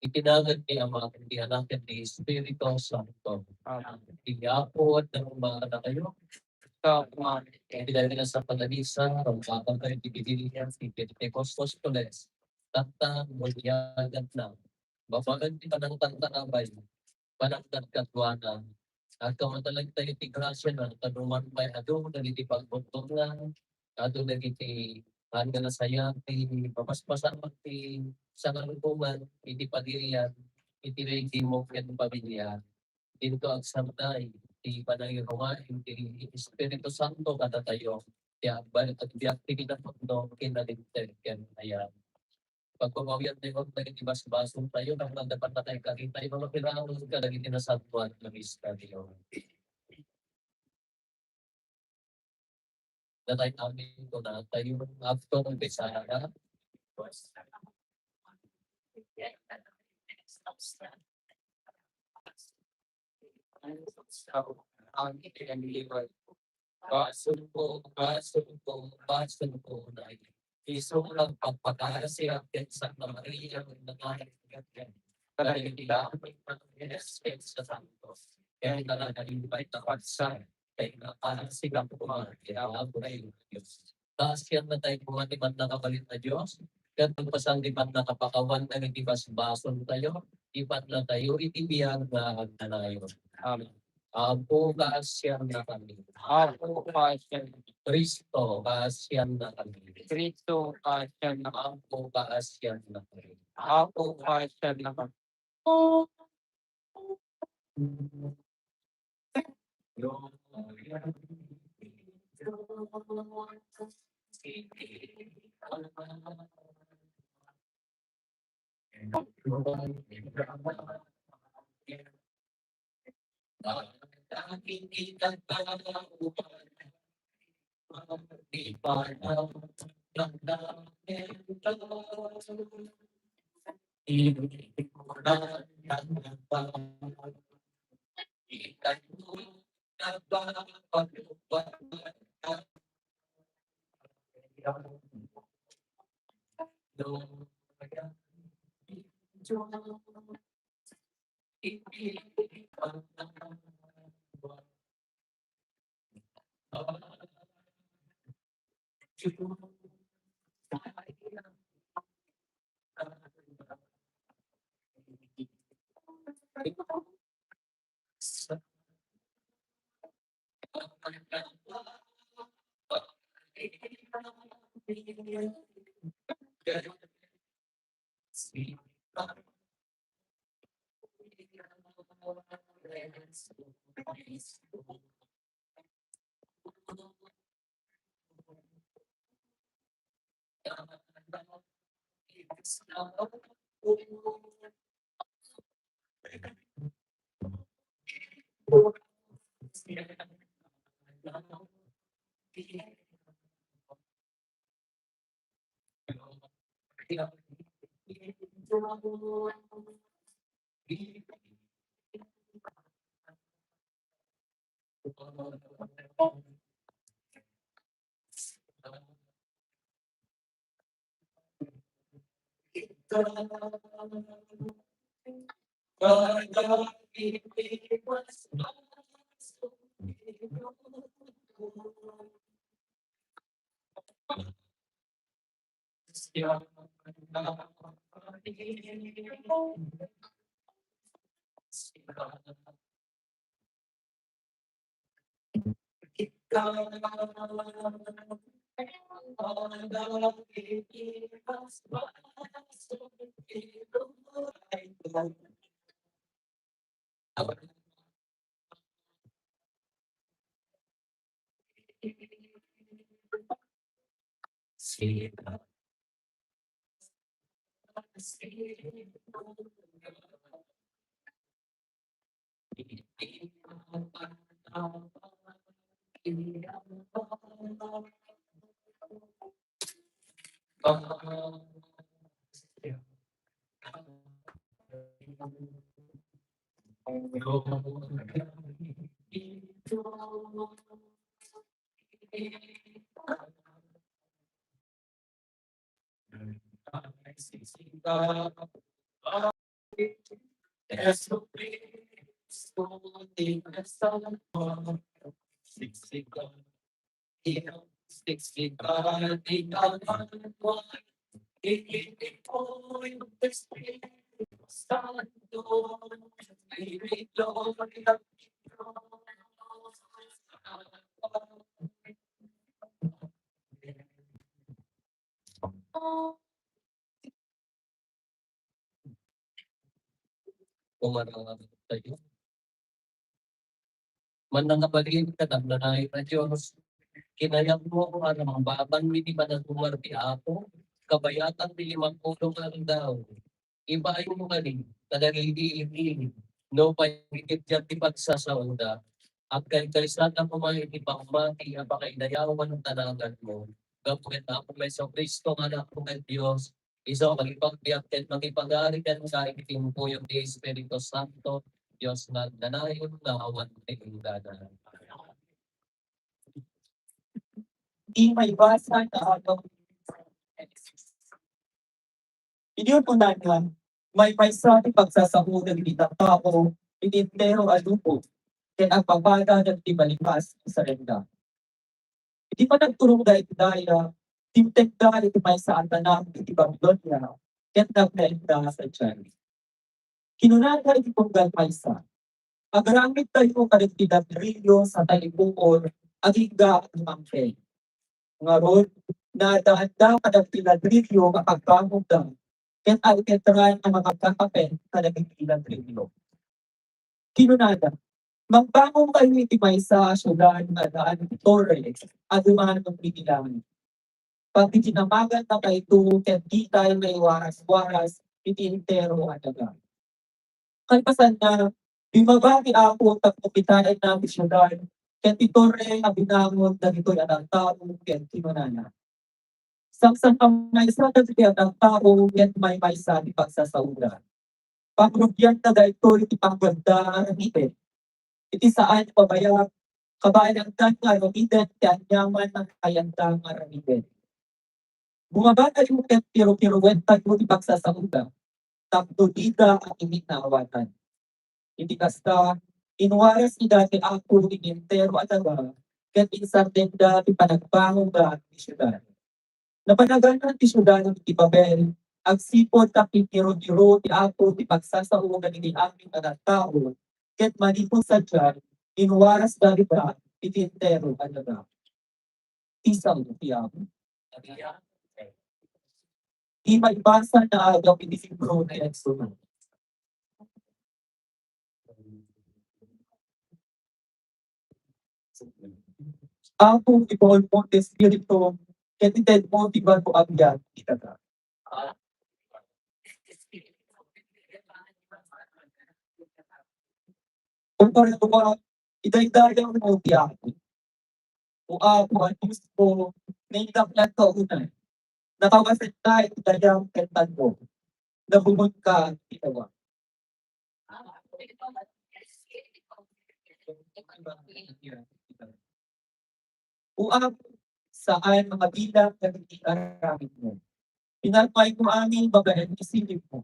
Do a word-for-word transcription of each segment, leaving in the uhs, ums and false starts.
Iti nagan ti Ama, ti Anak, ti Espiritu Santo. Amen. Iti Apo, at nang mga kayo. Sa Ama. Iti dagiti sa pagalisan, ang kapag kayo, ti Biblia, ti Pentecostos, Coles. Tata, muliagat na. Babaen ti panangtantanabay, panangkadkaduanan. Agkamatalag tayo ti grasya na, kaduman pay adu, dagiti pagbutongna, adu dagiti, haan nga nasaya, ti papaspasamak ti sangarukoman, iti pagirian, iti rehimo ken pamilya. Dinto agsardeng ti panangiruaen ti Espiritu Santo kadatayo, ti agba-, agbiag ti kinapudno, kinalinteg, ken ayat. Pagpamawian tayo dagiti basbasol tayo, tapno adda pannakaikari tayo, mapiranon kadagiti nasantoan nga misteryo. Datay amin ko na tayo, after the Sahara. Ang ikiniliwan. Basol ko, basol ko, basol ko, na iso lang pagpakasi ang Santa Maria, ng mga kaibigan. Kaya hindi lang ang Espiritu Santo. Kaya talaga invite na pagsa, kaya nga parang silang kumain, kaya ako na yung Diyos. Taas yan na tayo kung ano man nakapalit na Diyos. Kaya pagpasang di man nakapakawan na iti basbason tayo, ipan na tayo, iti biyag na agnanayon. Amen. Apo, kaasian na kami. Apo, kaasian. Kristo, kaasian na kami. Kristo, kaasian na kami. Apo, kaasian na kami. Apo, kaasian na kami. Umarang tayo. Mannakabalin ket agnanayon a Dios, kinayatmo a mangbabanmi ti panagumar ti Apo, kabayatan ti limampulo nga aldaw. Ibaaymo kadi kadagiti iti no pay iti diak ti pagsasaoda. Agkaykaysa ta koma iti pammati a pakaidayawan ta naganmo. Gapu ken Apo Jesu-Cristo nga Anakmo ken Dios, isu a mangipagbiag ken mangipagari kenka iti timpuyog ti Espiritu Santo, Dios nga agnanayon nga awan ti inggana. Di maibasa nga agaw. Idi kunana, maymaysa ti pagsasaoda dagiti tattao iti entero a lubong ken agpapada dagiti malipas a sarenda. Idi panagturongda iti daya, timtekda iti maysa a tanag iti Babilonia ket nagnaedda sadiay. Kinunada iti tunggal maysa, "Agramitkayo kadagiti ladrillo sa taipuon agingga a tumangpeng." Ngarud, naaddaanda kadagiti ladrillo a pagbangogda ket aiketran a mangagkakape kadagiti ladrillo. Kinunada, "Mangbangonkayo iti maysa a siudad nga addaan iti torre a dumanon iti langit. Pagdidinamagannakayto ket ditay maiwaras-waras iti entero a daga." Kalpasanna, bimmaba ti Apo tapno kitaenna ti siudad ken ti torre a binangon dagitoy a tattao ket kinunana, "Saksakam maysa dagiti a tattao ket maymaysa ti pagsasaoda. Pagrugianna daytoy ti panggepda nga aramiden. Iti saan a pabayag, kabaelandan nga aramiden ti aniaman a kayatda nga aramiden. Bumabatayo ket tirutiruen tayo ti pagsasaoda, tapno dida amin naawatan." Iti kasta, inwaras ida ti Apo iti entero a daga, ket insardengda ti panagbangonda ti siudad. Napanaganan ti siudad iti Babel agsipud ta kinirotiro ti Apo ti pagsasaoda dagiti amin a tattao, ket manipud sadiay, inwarasda ida iti entero a daga. Ti sao ti Apo. Ti maibasa nga aldaw iti libro ti Exodo. Apo, ibaonmo ti Espiritu, ket itedmo ti baro a biag iti daga. O paradua, idaydayaw mo ti Apo. O Apo a Dios ko, naindak nga kaunay. Nakawasen ta iti dayag ken talno. Nabungon ka iti awa. O Apo, saan a mabilang dagiti aramidmo. Pinalpaymo amin babaen ti silibmo.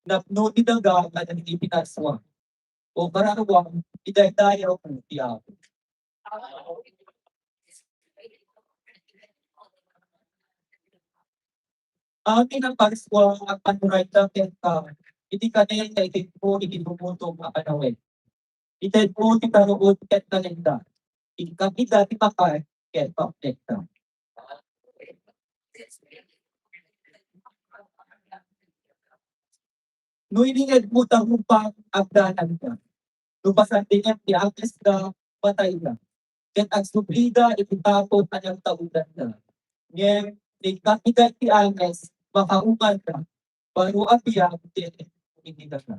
Napno ti daga kadagiti pinaswa. O Kararuang, idaydayaw ti Apo. Amin a Pascua, agpanurayda kenka iti kanenka iti iti bumutom a panawen. Itedmo ti karuot ket talenta. Inkapida ti pakan ket pamnekta. No iningedmo ta rupang agdanagda, no pasandingem ti angesda, matayda, ket agsublida iti tapok a nagtaudanda. Ngem no inkapida ti anges, makaungarda, baro a biag ti iti daga.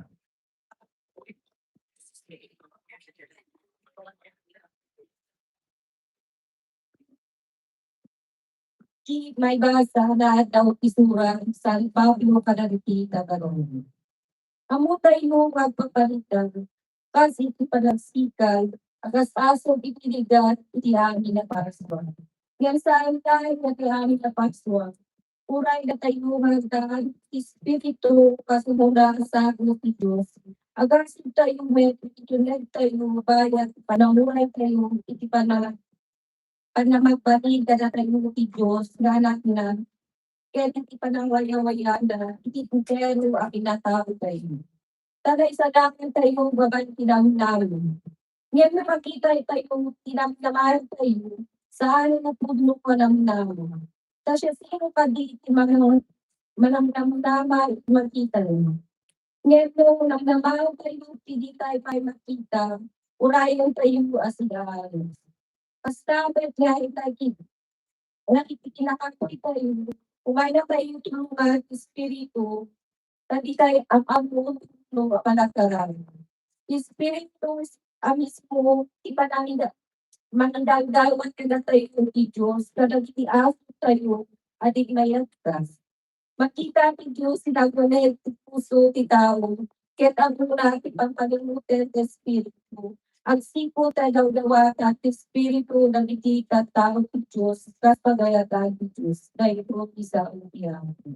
Ti maibasa nga addaw ti surat San Pablo kadagiti taga-Roma. Ammotayo nga agpaparitan kas iti panagsikal, agas-asog iti ligat iti amin a Pascua. Ngem saan laeng nga ti amin a Pascua, uray datayo nga agdaan ti Espiritu kas umuna a sagut ti Dios. Agasitayo met iti tunegtayo bayat pananguray tayo iti pana-, panamagbaling kadatayo ti Dios nga Anakna, ken iti panangwayawayana iti entero a kinataotayo. Ta naisalakan tayo babaen ti namnama. Ngem no makita tayo ti namnama tayo, saan a pudno a namnama. Ta siasino kadi ti manang-, manamnama iti makita? Ngem no namnama tayo ti ditayo pay makita, urayen tayo a sida. Kasta met nga ita ki-, nga iti kinakapuy tayo, umayna tayo tulongan ti Espiritu, ta ditayo am-ammo no panagkararag. Ti Espiritu a mismo ti panangida-, mangidagdawat kadatayo ti Dios kadagiti aso tayo a di mayatkas. Makita ti Dios ti nagmamed ti puso ti tao, ket ammona ti pampanunoten ti Espiritu. Agsipud ta idawdawatan ti Espiritu dagiti tattao ti Dios, kas pagayatan ti Dios. Daytoy ti sao ti Apo.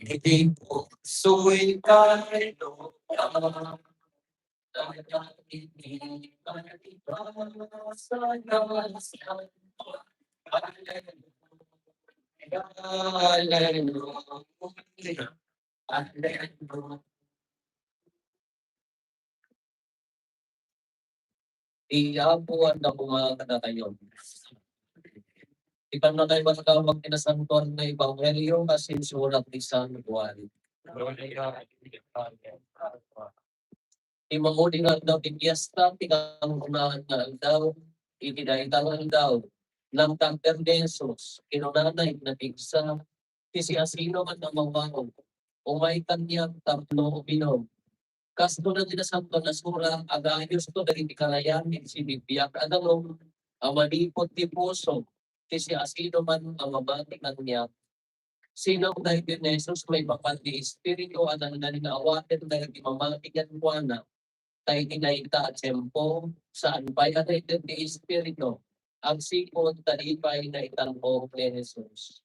Iti puso'y kayo, Hallelujah. Hallelujah. Ti Apo adda koma kadatayo. Ipanna tayo maskawag ti nasantoan nga ebanghelio a sinsurat ni San Juan. Ti maudi nga aldaw ti fiesta, ti kangrunaan nga aldaw, iti dayta nga aldaw, nangtagder ni Jesus, kinunana iti napigsa, ti siasinoman a mawaw, umay kaniak tapno uminom. Kas kuna ti Nasantoan a Surat, agayosto dagiti karayan iti sibibiag a danum a manipud ti puso ti siasinoman a mamati kaniak. Sinangda iti ni Jesus maipapan ti Espiritu a dandan nga awaten dagiti mamati kenkuana. Ta iti dayta a tiempo, saan pay a naitedda ti Espiritu, agsipud ta di pay naitan-ok ni Jesus.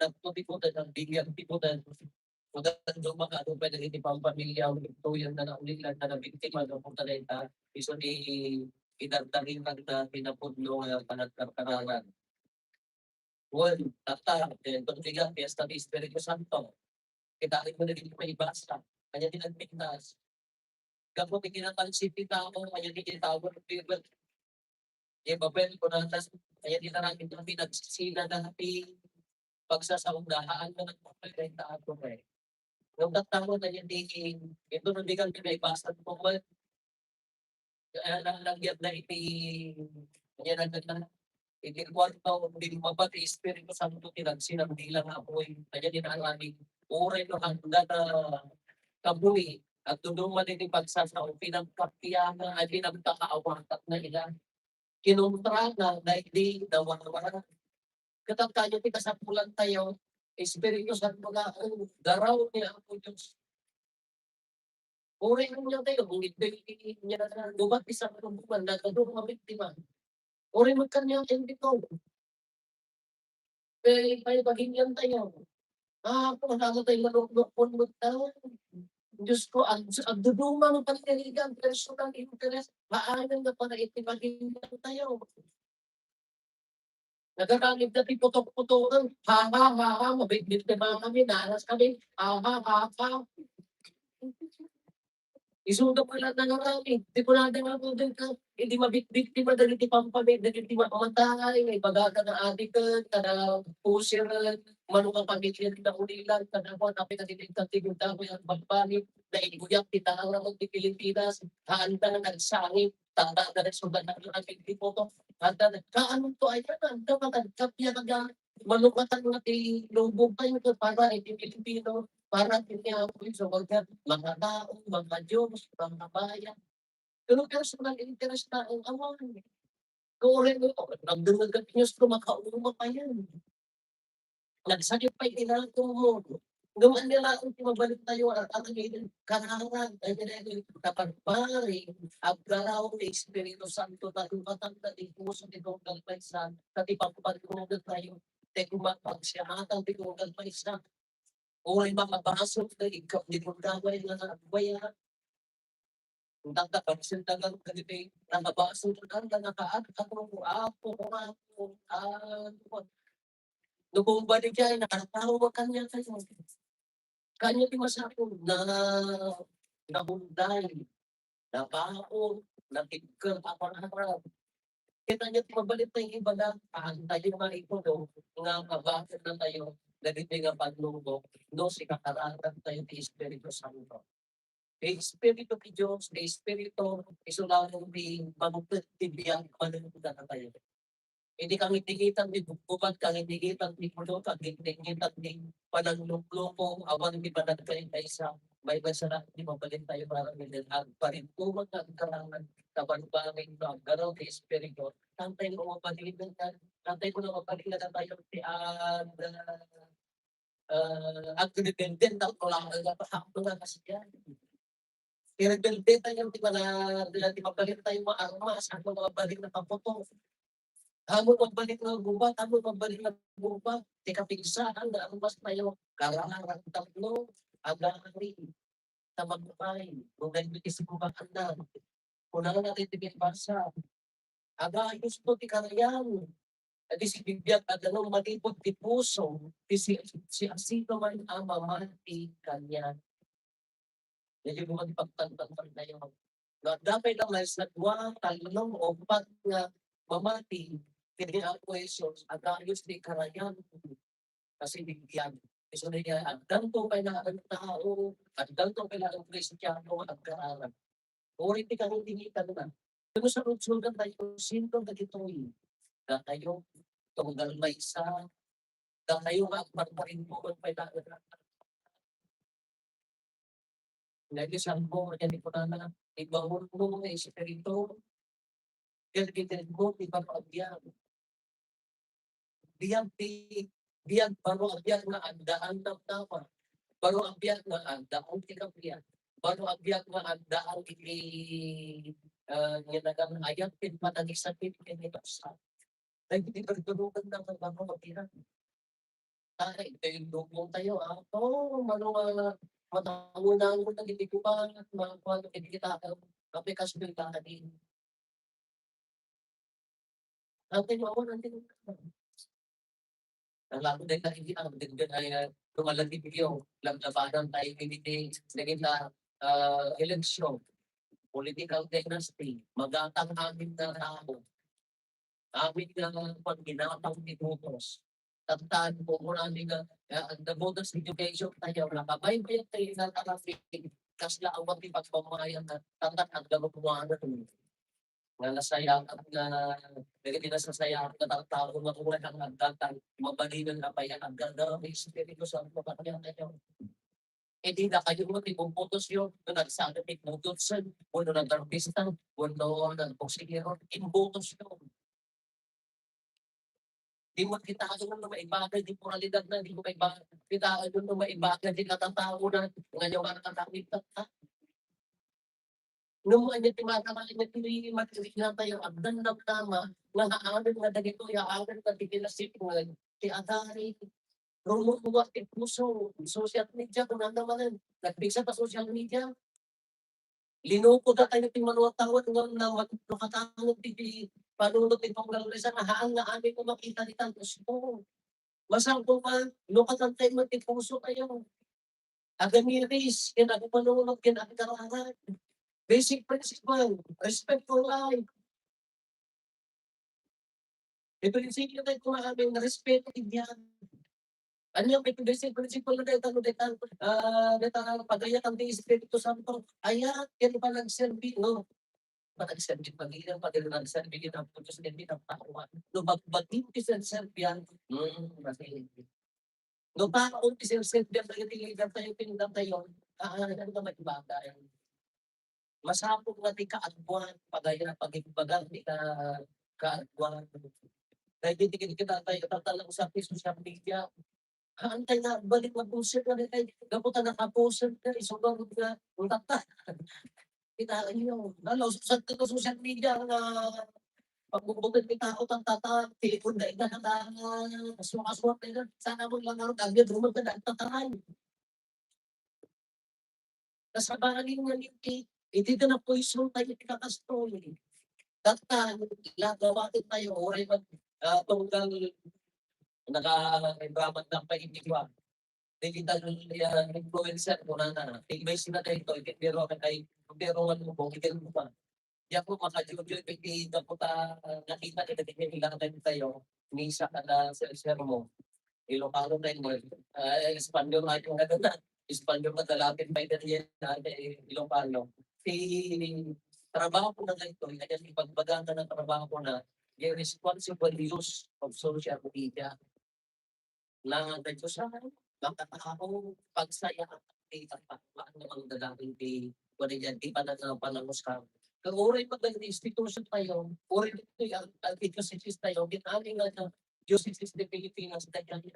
nagtutikutan, nagbibiag-tikutan. Kunan, no, makaano pay dagiti pampamilya, tuyan nga naulilan nga nabiktima gapu ta dayta, isu ti idardarintagna ti napudno nga panagkarkaranan. Wen, tatta, eh, pagbigat, fiesta ti Espiritu Santo. Kitaenmo dagiti maibasa. Ania ti nagpintas? Gapu ti kinatalsik ti tao, ania ti Tower of Babel? Di Babel, kunana, ania ti aramid ti pinagsisina dati pagsasaoda, haan nga nagpapay dayta ato, eh. Ngem tattama, ania ti, ito na di kami naibasa ko, eh. Kaya lang, lagyan na iti, ania na, iti kuarto, di mapati Espiritu Santo ti nagsinandilang apoy. Ania ti naaramid? Uray no handa na kabuhi, agduduma iti pagsasao, pinagkapiana, ay pinagkakaawatak na ila. Kinuntrana, daydi, nawarwara. Ket ania ti kasapulantayo, Espiritu Santo nga, ang garaw ni Apo Dios. Uray ania tayo, kung hindi niya na dumat isang kabubuan, nagkaduma biktima. Uray magkanya, hindi to. Kay, kay pagingyan tayo. Ah, kung ano tayo manuknukon mo tao. Diyos ko, ang, ang duduma ng panirigan, personal interest, maayon na para iti pagingyan tayo. Nagaramid na ti putok-putokan. Ha, ha, ha, ha, mabitbit na ba kami, naras kami. Ha, ha, ha, ha. Isuda pala na nga kami. Di ko na nga po din ka. Hindi mabitbit-bit na dagiti pampamilya, dagiti ma-, matay, nga ibagaka nga adikan, kada pusir, mano nga pamilya ti naulilan, kada kuan, apay na dili ka tigunda ko yung pampamilya, na iguyap ti tao ti Pilipinas, haanda nga nagsangit, tanda na nagsudan na ang diputong, handa na, kaano to, ayan, handa ka, nagkapya ka, malukatan nga ti lubong tayo, para iti Pilipino, para iti Apo, so, mga, mga tao, mga Diyos, mga bayan. Pero personal interest na ang awan. Kung rin mo, nagdungan ka Diyos ko, makauma pa yan. Nagsakit pa yung inato mo. Naman nila ang mabalik tayo, ang, ang, kararan, ay nila yung kapagpari, ang garaw ni Espiritu Santo, na lumatang na di puso ni Dong Galpay sa, na di pagpagkuna tayo, te kumapagsiya, atang di Dong Galpay sa, uray makabasok na ikaw, di Dong Galpay na, waya, Tanda, pagsindagan dagiti nakabasol, tanda, nakaagtang, Apo, Apo, Apo. No, kumbadi kaya, nakatao kanya kayo. Kanya ti masapul na nahunday, nabaon, natigker, apan-apan. Kita niyo, mabalik tayo ibaga, ah, tayo nga ito, no, nga mabakit na tayo, dagiti nga pannubo, no, sikakaratan tayo ti Espiritu Santo. Ti Espiritu ti Dios, ti Espiritu, isu laeng ti mangted ti biag, manunod kadatayo. Idi kangitingitan ti gubgubat, kangitingitan ti pulo, kangitingitan ti panaglukloko, awan ti panagkaykaysa, may masarap ti mabalintayo para iti agparintumag nga agkarangan, ta barbaric no aggaraw ti Espiritu, tantay no mabalin, tantay no mabalin tayo ti ag-, ah, agdependen ta kulakan nga pahapon nga kasiyan. Irebelde tayo ti mana-, ti mabalin tayo nga armas, ano nga balin nga kaputo. Amo nga balin nga gubat, amo nga balin nga gubat. Ti kapigsaan nga armas tayo, kararag tapno, agari, ta magpay, no dagiti sigubaanna. Kunana ti, ti Basa, agayos to ti karayan. Adi si bibiag a danum manipud ti puso, ti si, siasinoman a mamati kaniak. Medyo mo magpagtagtagtag tayo. No, adda pay lang may sa dua, tallo, o upat nga mamati, kini Apo Jesus, agayos ti karayan. Kasi bigyan. Isu na niya, agdanto pay laeng tao, agdanto pay laeng Kristiano, agkararag. Uri ti kangitingitan na. Kano sa rugsugan tayo, sino dagitoy? Datayo, tunggal maysa, datayo nga agparparintugan pay laeng. Dagiti Salmo, ken ni kunana, "Ibaonmo nga Espiritu, ket itedmo ti baro a biag." Biag ti, biag, baro a biag nga addaan damdama. Baro a biag nga addaan ti kabrian. Baro a biag nga addaan iti, ah, nga nagan-ayat ken panagisakit ken ni Dagiti perdonokan na nga baro a biag. Ay, ito yung lubong tayo, ah. Oo, mano nga, matango-tango na giti kuba, mga kuwan, giti kita, ah, kape, kasunod ka na din. Ate, mawa, ate. Ang labo din na hindi, ang dagdag ay, ah, lumalagip yung laglabanan tayo, hindi din, naging na, ah, eleksyon, political dynasty, magatang amin na tao. Amin nga pagginatang ti botos. Tantan, kung amin nga, ah, the voters education tayo, nakabaybayag tayo nga tarapin, kasla awan ti pagpamayan na, tantan, agdarumanan. Nga nasayaat nga, dagiti nasasayaat nga tattao nga uray ang agdatang, mabalinan nga pay ang agdadara, may Espiritu Santo, kanya tayo. Iti dakayo met ti bubutosyo, no nagsada ti butotsen, wenno nag-artista, wenno nagboksingero, imbutosyo. Di mo kitaen no maibaga ti moralidad na, di mo maibaga, kitaen no maibaga ti katataona, nga nyo nga nakakamit ka. No, anya ti makabain nga ti material tayo, agdan damdama, nga haanen nga dagitoy, haanen nga ti kinasipngan, ti agari, rumumuar ti puso, social media, kunana manen, nagpigsa ta social media. Linuko datayo ti manuatawan nga na mat-, makatangog ti, ti panunot ti panglaulasan, haan nga amin nga makita ti tantos ko. Masapul nga, no, katantay met ti puso tayo. Agamiris, ken agpanunot, ken agkararag. Basic principle, respect for life. Ti prinsipyo tayo kung amin, respeto ti biag. Anya, may basic principle na dayta, no, dayta, ah, dayta, pagayakan ti Espiritu Santo. Ayat, ken panagserbi, no? Panagserbi, pag-iyan, pag-iyan, panagserbi, ken ang putus, ken ang tao. No, bagbagin ti serserbian, hmm, kasi, no, baon ti serserbian, tayo, ti leader tayo, pinundan tayo, ah, ano naman yung bagay? Masapul nga ti kaadwan, pagayra, pagimbagan ti ka-, kaadwan. Dahil di tigil kita tayo, tattala usap ti social media. Haan tayo nga balik nga poser nga di tayo, gapu ta nakaposer ka, isugang nga, tatta. Kita niyo, lalo, sa, sa social media nga, pagbubugan ti tao, tattata, telepon na ina, kata, aswang-aswang na ina, sana mo lang, ano, kami, rumag na, tattataran. Kasabaangen nga iti, iti da napoison tayo ti kakastoy. Tatta, lagawaten tayo, uray man, ah, tunggal naka-, nagbabadak pa iti kuwan. Digital, ah, influencer, kunana. Invest na tayo ito, iti biro ka tayo, biro nga lubong, iti lubong. Diak ko makajujuy iti gapu ta, ah, nakita kita ti kailangan tayo, misa kada sersermo. Ilocano tayo mo, ah, Espanyol nga yung ano na, Espanyol nga dalapin pa ito niya, ah, eh, Ilocano. Ti trabaho ko na nga ito, kaya ipagbaga na ng trabaho ko na, the responsible use of social media. Na Diyosan, makatao, pagsayaan ti tattao, haan nga mangdadael ti, kuan diay, ti panag-, pananguskab. Kag uray pagdagiti institution tayo, uray ditoy ang, ang diocese tayo, ket amin nga diocese ti Pilipinas, dagiti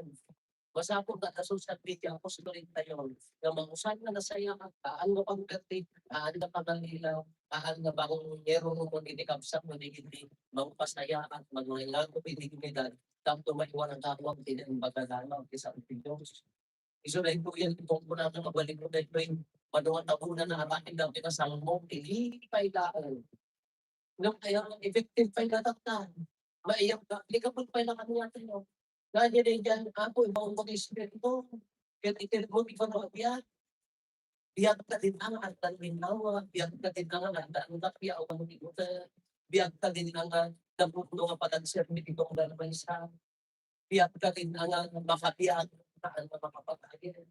masapul nga adda social media, apostolin tayo, nga mausar nga nasayaan, haan nga pangperti, haan nga pangallilaw, haan nga bangon nga irurumon iti kabsat wenno iti mangpasayaat, mangngayngangop iti dignidad, tapno maiwan a tawag ti naimbag a damag ti Santo Dios. Isu daytoy ti kunkunana nga balikon daytoy, mano nga tabunan a amin dagiti kasalmo, iti pay laeng. Ngem aya, effective pay nga tatta. Maiyag ka, applicable pay la kaniatayo. Nga diay, Apo, ibaon ti Espiritu. Ket iti mo, ikaw na biag. Biag ta din ang adda linnawa, biag ta din ang adda ang kapiawan ti Dios. Biag ta din ang adda pudno nga panagserbi ti tunggal maysa. Biag ka din nga makabiag, haan nga makapagayat.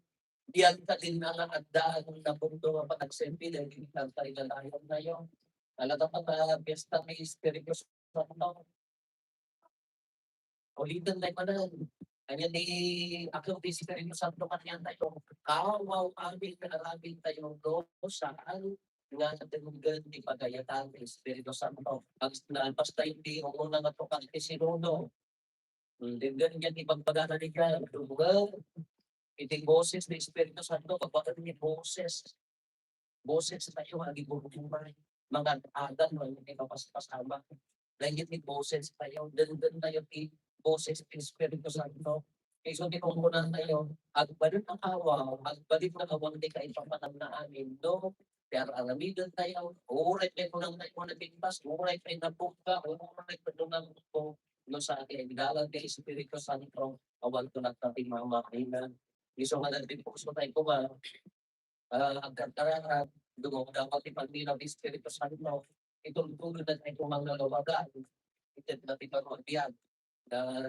Biag ka din nga adda nga pudno nga panagserbi dagiti nagtarigalayon tayo. Talaga pagka fiesta ti Espiritu Santo. Ulitan tayo manen. Ania ti aklon ti Espiritu Santo kaniatayo? Kaaw-amin nga aramid tayo, no? Saan nga natenggen ti pagayatan ti Espiritu Santo? Basta iti umuna nga tukar ti Sinodo, Hmm, denggen diay ti ibagbagana ni Juan, dumngeg iti boses ti Espiritu Santo, pagbaga ti boses. Boses tayo, agigurgumay, mangad-adal, iti kapaspasamak. Daydi ti boses tayo, denggen tayo ti boses ti Espiritu Santo. Isu ti kunkunatayo, agbalin a kaaw, agbalin a kaaw ti kaipapanannaamin, no? Ti ar-aramiden tayo, uray pay kunam tayo nga napigtas, uray pay nabungka, uray pay dumagko, no, sa iti dalan ti Espiritu Santo, awan to nagtatimama kayna. Isu nga nagdipuso tayo koma, ah, agkarkararag, dumawdawa ti pagnilaw ti Espiritu Santo, itultulo na tayo koma nga lawagan, ited na ti baro a biag, na,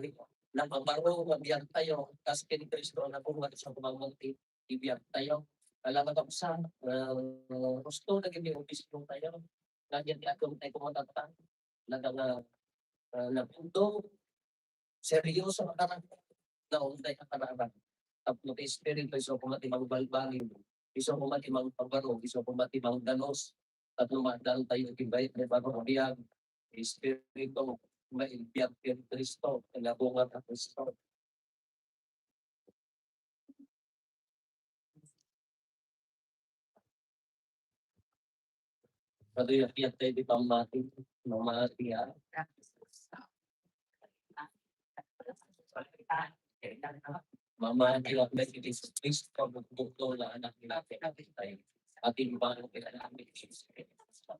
na mabaro nga biag tayo, kas ken Cristo na kung ano sa kumamang ti, ti biag tayo. Alam mo sa, ah, gusto na gini obispo tayo, nga diyan ti atum tayo kumataktang, na nga, ah, napundo, seryoso nga kararag, naunday nga kararag. Tapno ti Espiritu, isu koma ti mangbalbaliw, isu koma ti mangpabaro, isu koma ti mangdanos. Tapno maadal tayo iti bayat nga baro a biag, Espiritu, maibbiag ken Cristo, ken nabunga ta Cristo. Kaduy a biag tayo ti pammati, mamati, ah. Mamati, ah, ni Jesus Cristo, bukbukto na anak natin. Atin ba ang kailangan ni Jesus Cristo?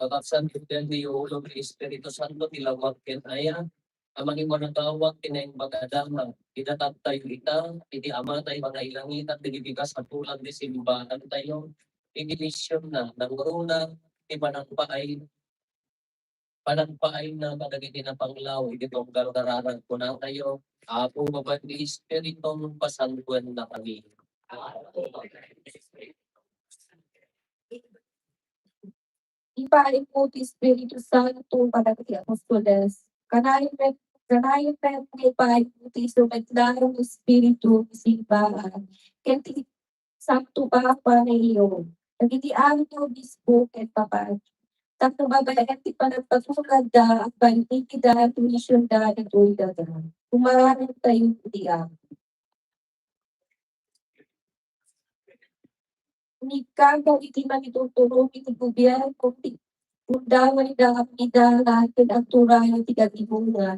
Pagkaksan iti ulo ti Espiritu Santo, ti lawag ken aya, a mangimanatawag ti naimbag a damag. Idatag tayo ita, iti Ama tayo nga nailangitan, dagiti kasapulan ti simbahan tayo, iti mision na, nangruna, ti panagpaay, panagpaayna kadagiti napanglaw iti tunggal kararag. Kuna tayo, Apo, Baba, ken Espiritu, pasantuenna kami. Ipaay ti Espiritu Santo kadagiti apostoles. Kanayon met, kanayon met nga ipaay ti isu met laeng nga Espiritu ti simbahan. Ken ti Santo Papa Leo, dagiti amin nga obispo ken papadi, tapno babaen ti panagpatunganna, agbalin ida ti misionda ditoy daga. Umarantayo iti Apo. Nagkagaw iti mangituturom iti gobierno ti gundaway da amida nga ken agturay ti kagimongan.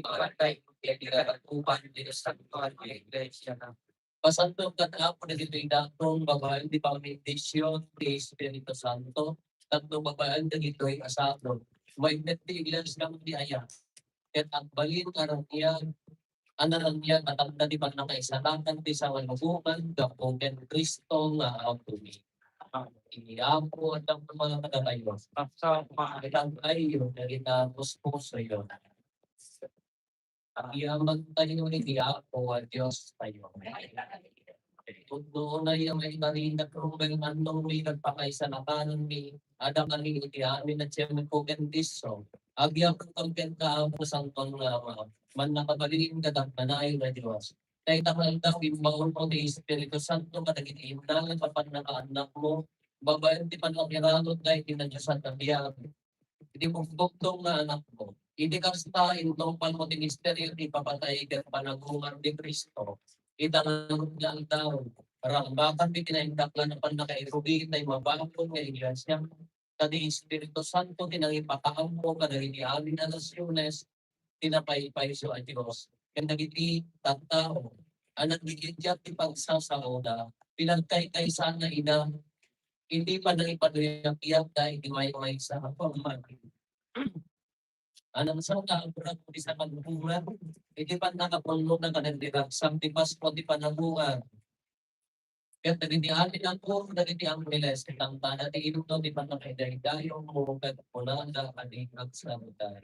barangay, iti katapuan ti santuan nga iglesia na. Pasanto ket Apo dagitoy daton babaen ti pamindisyon ti Espiritu Santo, tapno babaen dagitoy a sabon. Maimbet ti iglesia ti aya, ket agbalin a raniag a naraniag a tanda ti pannakaisalakan ti sangaluboman gapu ken Cristo nga Apomi. Iti Apo, adda nga kadakayo. Sa pagkakailangan tayo, dagita puspusoyo. Agyamantayo iti Apo a Diostayo. Pudno unay a maikarina, rumbeng anno mi nagpakaisalakanan mi, adda kami iti amin a tiempo ken disso. Agyamantayo kenka, Apo Santo nga Ama, mannakabalin ket agnanayon a Dios. Dayta nga aldaw, immaulmo ti Espiritu Santo kadagiti imnanak a pannakaannakmo, babaen ti pannakirarod daydi nadiosan a biag. Iti bukbukto nga anakmo. Iti kasta, intungpalmo ti misterio ti ipapatay ken panagungar ni Cristo. Ita ngarud nga aldaw, rambakanmi ti naindaklan a pannakairugi iti mabakol nga iglesia. Ta ti Espiritu Santo ti nangipakaammo kadagiti amin a nasiones ti napaypayso a Dios, ken dagiti tattao a naggigidyat ti pagsasaoda, pinagkaykaysana ida iti panangipaluyag-yagda iti maymaysa a pammati. Anam sa kaagura ti sa kaluburan, iti pannakapulo na kadagiti ragsam ti Pasko ti panagungar. Ket dagiti amin a puro dagiti angheles, tangtana ti inunto ti pannakaidaydayo, ket kunada a di agsabutan.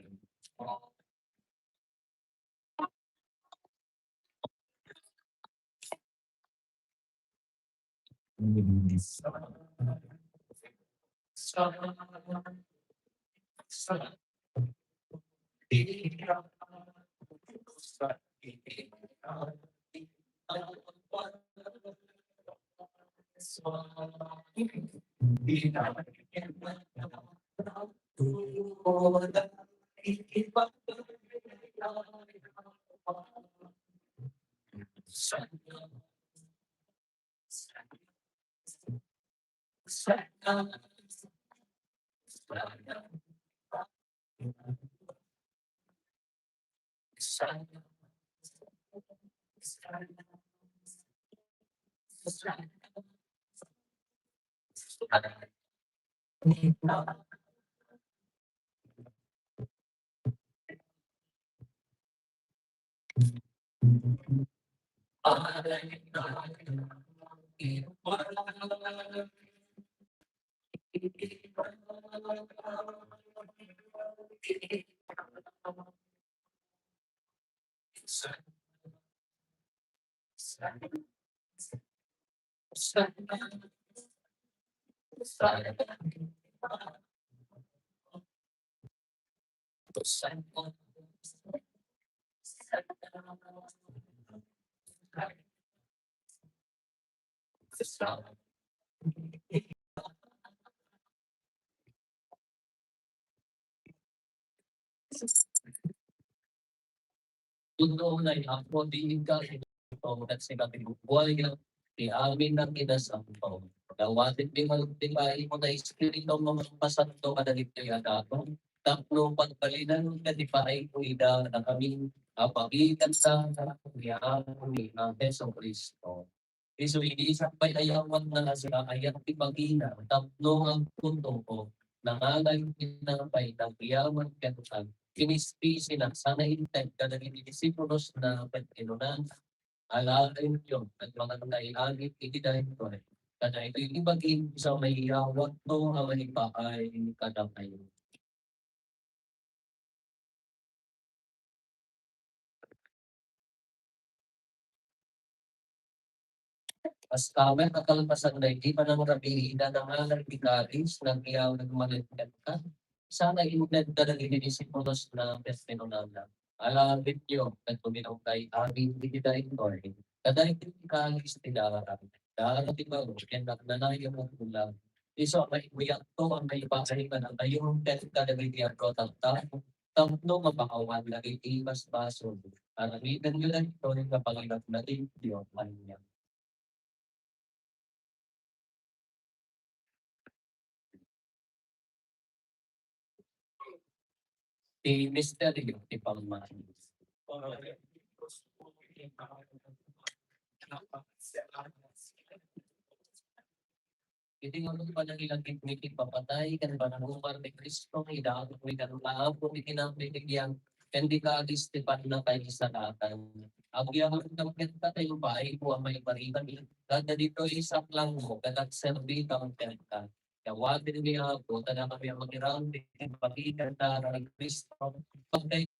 Pudno unay, Apo, ti ikaw, ikaw, ket sika ti bubuaya, ti amin a kinasapulan. Dawatenmi man ti paaymo nga Espiritu nga Mapasanto kadagitoy a tao, tapno pagbalinan ken ipaaymo ida kadakami a pakitanta ni Apomi a Jesu-Cristo. Isu idi sakbay a yawan nga nagsaayat ti bagina tapno agtutubo, nangalay ti tinapay, nagyaman kenka, kinispisina, sana inted kadagiti disipulosna ket kinunana, "Alaenyo ket mangan kayo iti daytoy, ta daytoy ti bagim sa maiyawatko a maipaay kadakayo." Kasta met a kalpasan daydi panangrabiida, nangalay ti kalis, nagyawat manen kenka, sana inted kadagiti disipulosna ket kinunana, "Alaenyo ket uminumkayo amin iti daytoy, ta daytoy ti kalis ti darag, darag ti baro ken agnanayon a tulag. Isu a maikuyatko a maipaay kadakayo ket kadagiti adu a tattao, tapno mapakawan dagiti basbasol. Aramidenyo daytoy nga panagdakdakkel ti Dios." Amen. Ti misterio ti pamati. Iti nga panangilagipmi ti ipapatay ken panangungar ni Cristo, idaatmi kenka, Apo, ti kinapigyan ken ti kalis ti pannakaisalakan. Agyamankami kenka, ta impaayko a maiparitami. Kada ditoy, isaklang mo, ket agserbi kami kenka. Dawatenmi, Apo, ta dakami a mangiram iti pakitanda ni Cristo. Pagkay-